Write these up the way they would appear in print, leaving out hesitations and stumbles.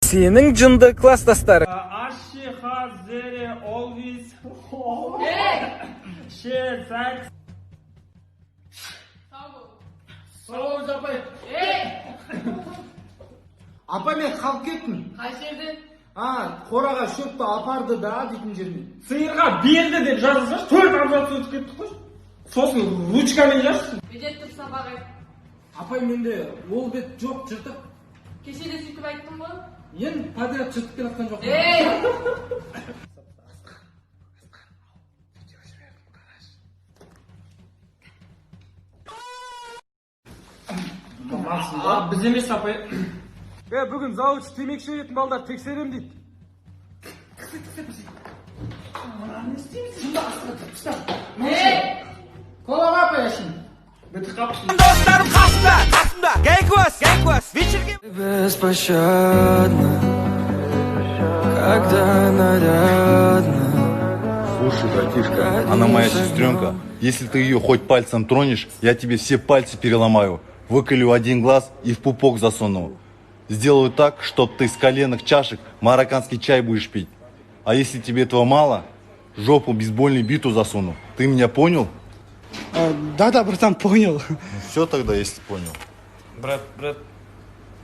Сенің жынды класстастарың. Аши хазере always she sex. Сау апай. Апай, мен қалып кеттім. Қай жерден? А, қораға шөпті апарды да дейтін жермен. Сиырға берді деп жазылсашы, төрт абзац өтіп кеттік қой. Сосын ручкамен жазшы. Бедет тұр, сабақ айт. Апай, менде ол бет жоқ, жыртық. Кеше де сөйтіп айттың ғой. Енді подряд жыртып келе жатқан жоқпын. Ей! А, біз емес, апай. Е, бүгін завуч темекі шегетін балдар тексерем дейді. Ей! Колаға апай әшейін. Бітіп қапты. Беспощадно, когда нарядно. Слушай, братишка, она моя сестренка. Если ты ее хоть пальцем тронешь, я тебе все пальцы переломаю. Выколю один глаз и в пупок засуну. Сделаю так, чтоб ты с коленок чашек марокканский чай будешь пить. А если тебе этого мало, жопу бейсбольную биту засуну. Ты меня понял? Да, братан, понял. Все тогда, если понял. Брат, брат,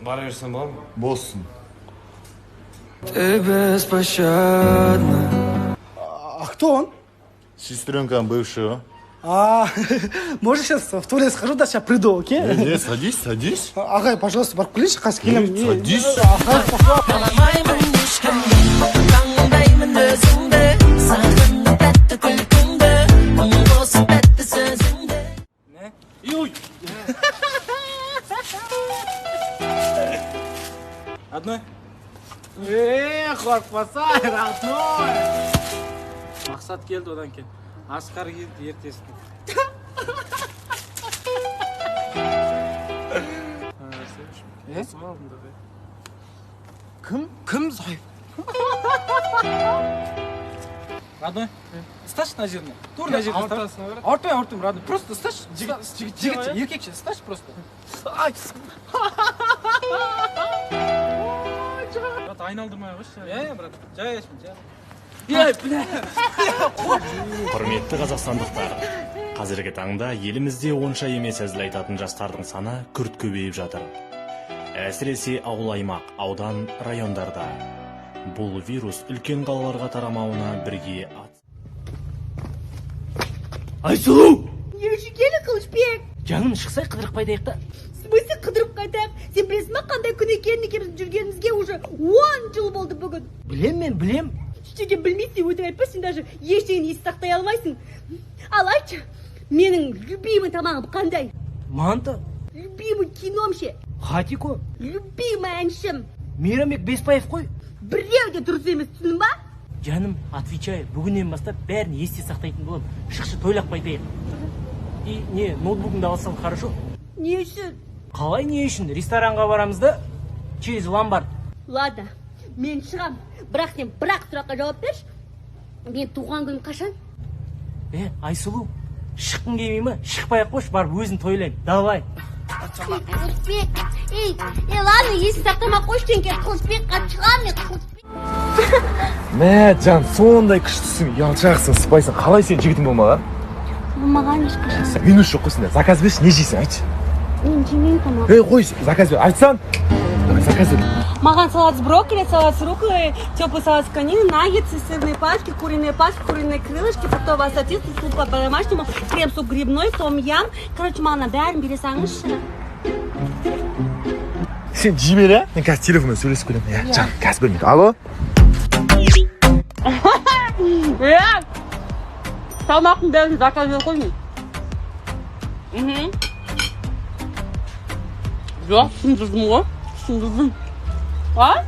бара берсем болады ма? Боссон. Ты беспощадна. А кто он? Сестренка бывшего. А, можно сейчас в туалет схожу, да, сейчас приду, окей? Не, садись, садись. Ағай, пожалуйста, барып келейінші, қазір келемін. Садись. Қаламаймын ешкімді, таңдаймын өзіңді, сағындым тәтті күлкіңді, мың болсын тәтті сөзіңді. Родной. Е, қорықпасай, родной. Мақсат келді, одан кейін Асқар келді ертесіне. Е? Кім? Кім зайып? Родной, ұсташы мына жеріне. Тура мына жеріне ұсташы. Ауыртпай, ауыртпаймын, родной. Просто ұсташы. Жігіт, жігіт, жігіт, еркекше ұсташы просто. Ай. Брат, айналдырмай қойшы. Иә, иә, брат. Жай, жай. Ей, бля. Құрметті қазақстандықтар, қазіргі таңда елімізде онша емес әзіл айтатын жастардың саны күрт көбейіп жатыр. Әсіресе ауыл аймақ, аудан, райондарда. Бұл вирус үлкен қалаларға тарамауына бірге ат Айсұлу! Не үшін келдің, Қылышбек? Жаным, шықсай, қыдырып қайтайық та. В смысле қыдырып қайтайық? Сен білесің ба, қандай күн екенін? Екеуміздің жүргенімізге уже 10 жыл болды бүгін. Білем, мен білем. Ештеңе білмейсің, өтірік айтпа, сен даже ештеңені есте сақтай алмайсың. Ал айтшы, менің любимый тамағым қандай? Манты. Любимый кином ше? Хатико. Любимый әншім? Мейрамбек Беспаев қой. Біреу де дұрыс емес, түсіндің ба? Жаным, отвечаю, бүгіннен бастап бәрін есте сақтайтын боламын. Шықшы, тойлап қайтайық. И не, ноутбугыңды алсам, хорошо? Не үшін? Қалай не үшін? Ресторанға барамыз да, через ломбард. Ладно, мен шығам, бірақ сен бір-ақ сұраққа жауап берші: мен туған күнім қашан? Е, Айсұлу, шыққың келмей ма? Шықпай ақ қойшы, барып өзің тойлаймын. Давай. Қылышбек, ей, ей, ладно, есте сақтамай ақ қойшы, сен. Қылышбек, шығамын мен, Қылышбек. Мә, жан, сондай күштісің, ұялшақсың, сыпайсың. Қалай сен жігітің болмаған? Болмаған ешқашан. Минус жоқ қой сенде. Заказ берші, не жейсің, айтшы. Мен жемеймін тамақ. Ей, қой, заказ бер, айтсаң. Давай, заказ бер. Маған салат с брокколи, салат с рукколой, теплый салат с кониной, наггетсы, сырные палочки, куриные палочки, куриные крылышки, фруктовый ассорти, суп по-домашнему, крем-суп грибной, том-ям. Короче, маған бәрін бере салыңызшы. Сен жей бер, иә, мен қазір телефонмен сөйлесіп келемін, иә, жан. Қазір, бір минут. Алло. Е! Тамақтың бәрін заказ беріп қойдым. Мхм. Жоқ, түсіндірдім ғой. Түсіндірдім. А?